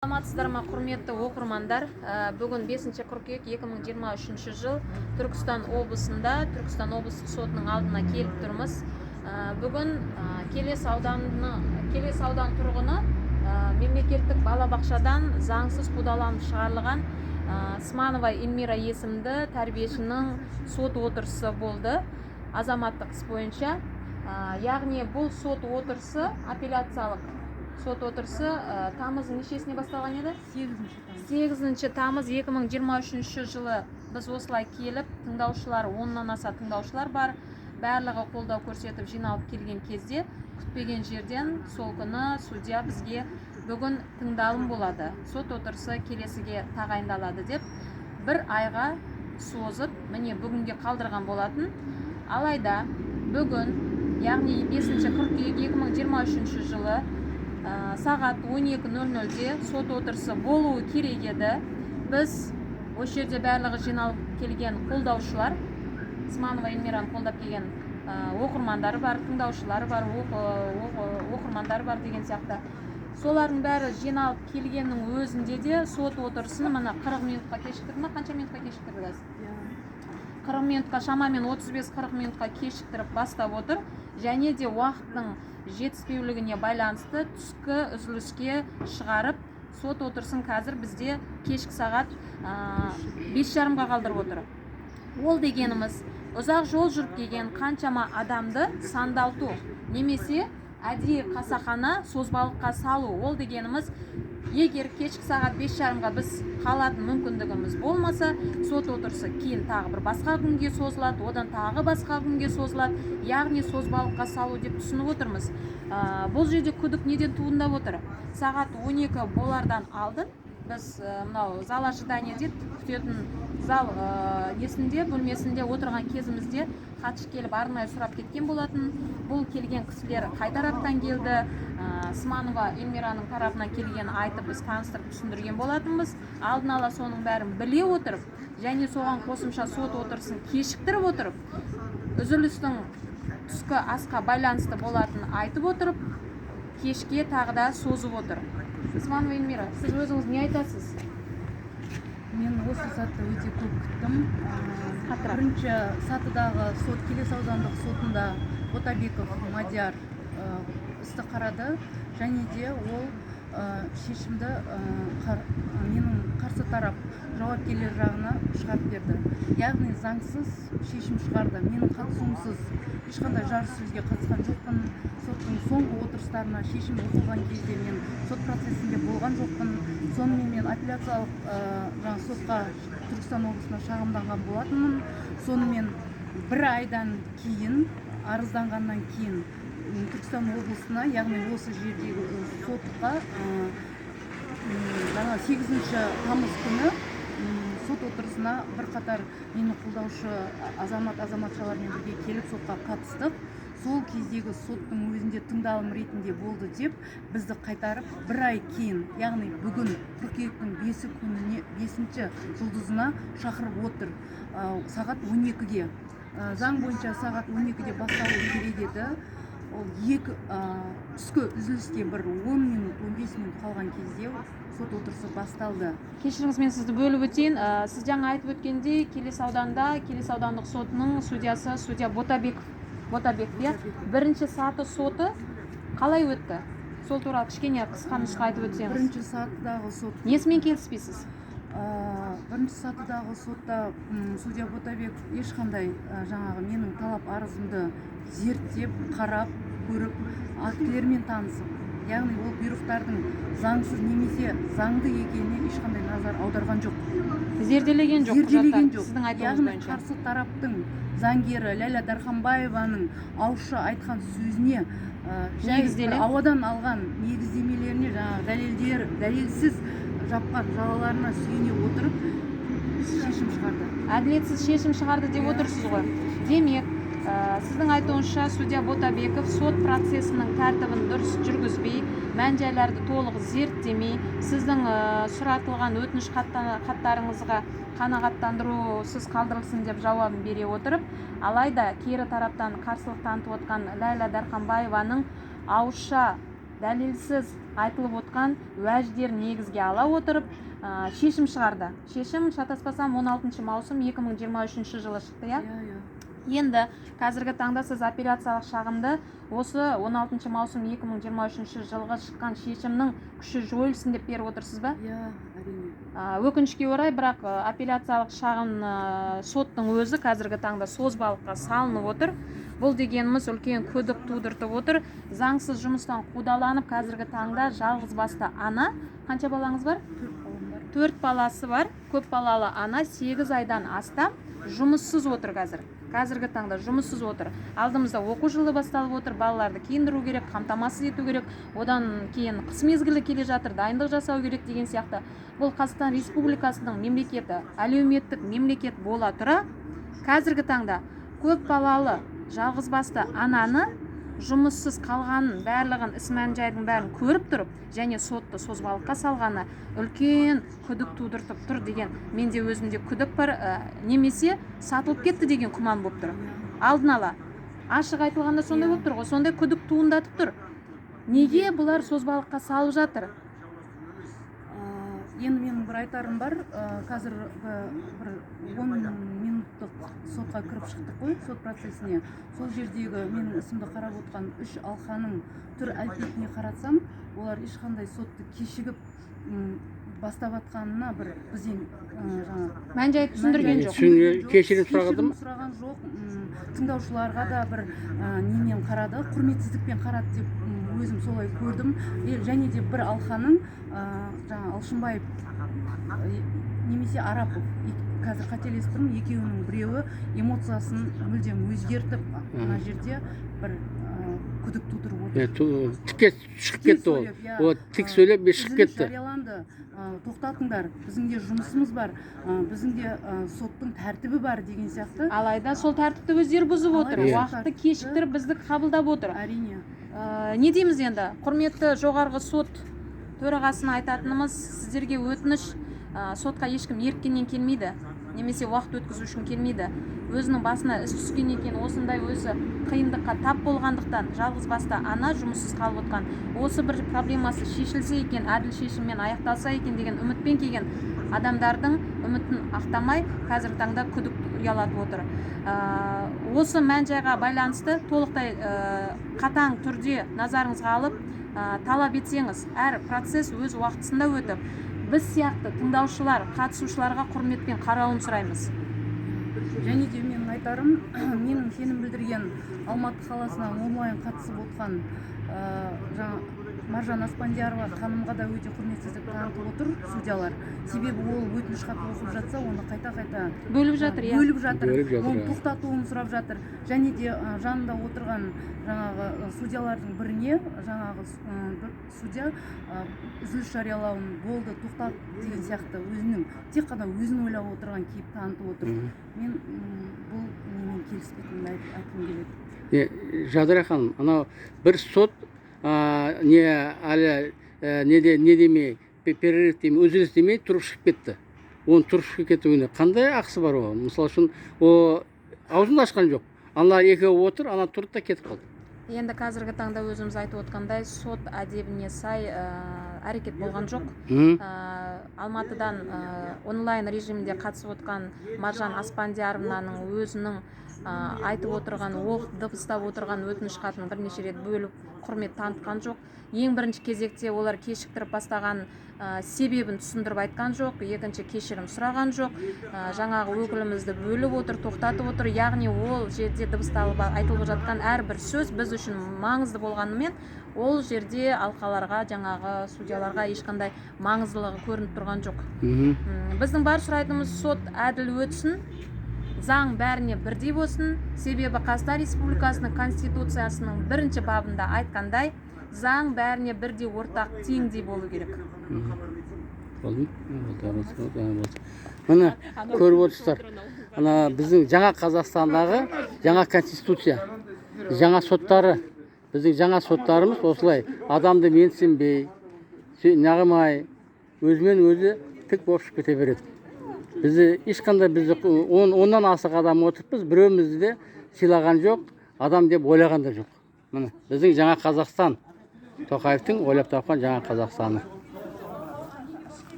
Саламатсыздар ма, құрметті оқырмандар? Бүгін 5 қыркүйек 2023 жыл, Түркістан облысында, Түркістан облыстық сотының алдына келіп тұрмыз. Бүгін Келес ауданы, Келес аудан тұрғыны, мемлекеттік балабақшадан заңсыз қудаланып шығарылған Сманова Эльмира есімді тәрбиешінің сот отырысы болды азаматтық іс бойынша. Яғни бұл сот отырысы, апелляциялық сот отырысы, тамыздың нешесіне басталған еді? 8 тамыз. 8 тамыз 2023 жылы біз осылай келіп, тыңдаушылар, 10-нан аса тыңдаушылар бар, барлығы қолдау көрсетіп жиналып келген кезде, күтпеген жерден сол күні судья бізге бүгін тыңдалым болады, сот отырысы келесіге тағайындалады деп, бір айға созып, міне, бүгінге қалдырған болатын. Алайда бүгін, яғни 5 қыркүйек 2023 жылы, сағат 12:00-де сот отырысы болуы керек еді. Біз осы жерде барлығы жиналып келген қолдаушылар, Сманова Эльмираны қолдап келген оқырмандары бар, тыңдаушылары бар, оқырмандар бар деген сияқты, солардың бәрі жиналып келгеннің өзінде де сот отырысын, міне, 40 минутқа кешіктірді ма? Қанша минутқа кешіктірді қазір? 40 минутқа, шамамен 35-40 минутқа кешіктіріп бастап отыр. Және де уақыттың жетіспеулігіне байланысты түскі үзіліске шығарып, сот отырысын қазір бізде кешкі сағат 5:30-ға қалдырып отыр. Ол дегеніміз ұзақ жол жүріп келген қаншама адамды сандалту немесе әдейі қасақана созбалыққа салу. Ол дегеніміз, егер кешкі сағат 5:30-ға біз қалатын мүмкіндігіміз болмаса, сот отырысы кейін тағы бір басқа күнге созылады, одан тағы басқа күнге созылады, яғни созбалыққа салу деп түсініп отырмыз. Бұл жерде күдік неден туындап отыр? Сағат 12 болардан алдын біз мынау зал ожидания дейді, күтетін зал, несінде, бөлмесінде отырған кезімізде хатшы келіп, арнайы сұрап кеткен болатын: бұл келген кісілер қай тараптан келді? Сманова Эльмираның тарапынан келгенін айтып, біз таныстырып, түсіндірген болатынбыз. Алдын ала соның бәрін біле отырып және соған қосымша сот отырысын кешіктіріп отырып, үзілістің түскі асқа байланысты болатынын айтып отырып, кешке тағы да созып отыр. Сманова Эльмира, сіз өзіңіз не айтасыз? Мен осы сәтті өте көп күттім. Қаттырақ. Бірінші сатыдағы сот, Келес аудандық сотында Ботабеков Мадияр істі қарады және де ол шешімді менің қарсы тарап жауапкерлер жағына шығарып берді, яғни заңсыз шешім шығарды. Менің қатысуымсыз, ешқандай жарыс сөзге қатысқан жоқпын. Соттың соңғы отырыстарына, шешім оқылған кезде мен сот процесінде болған жоқпын. Сонымен мен апелляциялық жаңағы сотқа, Түркістан облысына шағымданған болатынмын. Сонымен бір айдан кейін, арызданғаннан кейін, Түркістан облысына, яғни осы жердегі сотқа жаңа 8 тамыз күні сот отырысына бірқатар мені қолдаушы азамат азаматшалармен бірге келіп, сотқа қатыстық. Сол кездегі соттың өзінде тыңдалым ретінде болды деп, бізді қайтарып, бір ай кейін, яғни бүгін, қыркүйектің 5-і күніне, бесінші жұлдызына шақырып отыр, сағат 12-ге. Заң бойынша сағат 12-де басталу керек еді. Ол екі түскі үзіліске бір 10 минут, 15 минут қалған кезде сот отырысы басталды. Кешіріңіз, мен сізді бөліп өтейін. Сіз жаңа айтып өткендей, Келес ауданда Келес аудандық сотының судьясы, судья Ботабеков, Ботабеков, иә? Бірінші саты соты қалай өтті, сол туралы кішкене қысқа нұсқа айтып өтсеңіз. Бірінші сатыдағы сот Несімен келіспейсіз? Бірінші сатыдағы сотта судья Ботабеков ешқандай жаңағы менің талап арызымды зерттеп, қарап көріп, актілермен танысып, яғни ол бұйрықтардың заңсыз немесе заңды екеніне ешқандай назар аударған жоқ. Зерделеген жоқ Зерделеген құжаттар, жоқ. сіздің айтуыңыз Яғни бойынша. қарсы тараптың заңгері Ләйлә Дарханбаеваның ауызша айтқан сөзіне, жай бір Негізделе? ауадан алған негіздемелеріне, жаңағы дәлелдер, дәлелсіз жапқан жалаларына сүйене отырып шешім шығарды. Әділетсіз шешім шығарды деп Иә. отырсыз ғой. Демек, сіздің айтуыңызша, судья Ботабеков сот процесінің тәртібін дұрыс жүргізбей, мән жайларды толық зерттемей, сіздің сұратылған өтініш хаттарыңызға қанағаттандырусыз қалдырылсын деп жауабын бере отырып, алайда кері тараптан қарсылық танытып отқан Ләйлә Дарханбаеваның ауызша Дәлелсіз айтылып отқан уәждер негізге ала отырып, шешім шығарды. Шешім, шатаспасам, 16 маусым 2023 жылы шықты, иә? Иә, иә. Енді қазіргі таңда сіз апелляциялық шағымды осы 16 маусым 2023 жылғы шыққан шешімнің күші жойылсын деп беріп отырсыз ба? Иә, әрине. Өкінішке орай, бірақ апелляциялық шағым соттың өзі қазіргі таңда созбалыққа салынып отыр. Бұл дегеніміз үлкен күдік тудыртып отыр. Заңсыз жұмыстан қудаланып, қазіргі таңда жалғыз басты ана, қанша балаңыз бар? 4 балам бар. 4 баласы бар, көп балалы ана 8 айдан астам жұмыссыз отыр қазір. Қазіргі таңда жұмыссыз отыр. Алдымызда оқу жылы басталып отыр, балаларды киіндіру керек, қамтамасыз ету керек, одан кейін қыс мезгілі келе жатыр, дайындық жасау керек деген сияқты. Бұл Қазақстан Республикасының мемлекеті, әлеуметтік мемлекет бола тұра, қазіргі таңда көп балалы жалғызбасты ананы жұмыссыз қалғанын, барлығын, іс мән жайдың бәрін көріп тұрып және сотты созбалыққа салғаны үлкен күдік тудыртып тұр деген менде өзімде күдік бар, немесе сатылып кетті деген күмән болып тұр. Алдын ала ашық айтылғанда сондай болып тұр ғой, сондай күдік туындатып тұр. Неге бұлар созбалыққа салып жатыр? Енді менің бір айтарым бар. Қазір бір 10 минуттық сотқа кіріп шықтық қой, сот процесіне. Сол жердегі менің ісімді қарап отқан 3 алқаның түр әлпетіне қаратсам, олар ешқандай сотты кешігіп бастап жатқанына бір бізден жаңа мән жайды түсіндірген жоқ. Кешірім сұраған ма? Кешірім сұраған жоқ. Тыңдаушыларға да бір немен қарады, құрметсіздікпен қарады деп өзім солай көрдім. Және де бір алқаның, жаңа Алшынбаев немесе Арапов, қазір қателесіп тұрмын, екеуінің біреуі эмоциясын мүлдем өзгертіп, мына жерде бір күдік тудырып отыр. Тіке шығып Тік кетті ол. сөйлеп, иә. Ол тік сөйлеп шығып Үзіліс кетті. жарияланды. Тоқтатыңдар, біздің де жұмысымыз бар, біздің де соттың тәртібі бар деген сияқты. Алайда сол тәртіпті өздері бұзып отыр. Алайда Уақытты тәртіпті- кешіктіріп, бізді қабылдап отыр. Әрине. Не дейміз енді? Құрметті жоғарғы сот төрағасына айтатынымыз, сіздерге өтініш, сотқа ешкім еріккеннен келмейді, немесе уақыт өткізу үшін келмейді. Өзінің басына іс түскеннен кейін, осындай өзі қиындыққа тап болғандықтан, жалғыз басты ана жұмыссыз қалып отқан, осы бір проблемасы шешілсе екен, әділ шешіммен аяқталса екен деген үмітпен келген адамдардың үмітін ақтамай, қазіргі таңда күдік ұялатып отыр. Осы мән жайға байланысты толықтай, қатаң түрде назарыңызға алып, талап етсеңіз, әр процесс өз уақытысында өтіп, біз сияқты тыңдаушылар, қатысушыларға құрметпен қарауын сұраймыз. Және де менің айтарым, менің сенім білдірген Алматы қаласынан онлайн қатысып отқан жаңа Маржан Аспандиярова ханымға да өте құрметсіздік танытып отыр судьялар. Себебі ол өтініш хат оқып жатса, оны қайта қайта бөліп жатыр, иә. Бөліп жатыр. Бөліп жатыр, Оны иә. тоқтатуын сұрап жатыр. Және де жанында отырған жаңағы судьялардың біріне жаңағы бір судья үзіліс жариялауын болды, тоқтат деген сияқты, өзінің тек қана өзін ойлап отырған кейіп танытып отыр. Мен бұл немен келіспейтінімді айтқым келеді. Не, Жадыра ханым, анау бір сот не әлі неде не демей, перерыв демей, үзіліс демей тұрып шығып кетті. Оның тұрып шығып кетуіне қандай ақысы бар? Ол мысалы үшін, о аузын да ашқан жоқ, аналар екеуі отыр, ана тұрды да кетіп қалды. Енді қазіргі таңда өзіміз айтып отқандай, сот әдебіне сай әрекет болған жоқ. Алматыдан онлайн режимде қатысып отқан Маржан Аспандияровнаның өзінің айтып отырған, оқып дыбыстап отырған өтініш хатын бірнеше рет бөліп, құрмет танытқан жоқ. Ең бірінші кезекте олар кешіктіріп бастаған себебін түсіндіріп айтқан жоқ, екінші кешірім сұраған жоқ. Жаңағы өкілімізді бөліп отыр, тоқтатып отыр. Яғни ол жерде дыбысталып айтылып жатқан әрбір сөз біз үшін маңызды болғанымен, ол жерде алқаларға, жаңағы судьяларға ешқандай маңыздылығы көрініп тұрған жоқ. Біздің бар сұрайтынымыз: сот әділ өтсін, заң бәріне бірдей болсын. Себебі Қазақстан Республикасының Конституциясының бірінші бабында айтқандай, заң бәріне бірдей, ортақ, теңдей болу керек. Болды ма? Болды, болды, болды. Міне, көріп отырсыздар, ана біздің жаңа Қазақстандағы жаңа конституция, жаңа соттары, біздің жаңа соттарымыз осылай адамды менсінбей, неғылмай, өзімен өзі тік болып шығып кете береді. Бізді ешқандай, бізді 10-нан артық адам отырыппыз, біреумізді де сыйлаған жоқ, адам деп ойлаған да жоқ. Міне, біздің жаңа Қазақстан. Тоқаевтың ойлап тапқан жаңа Қазақстаны.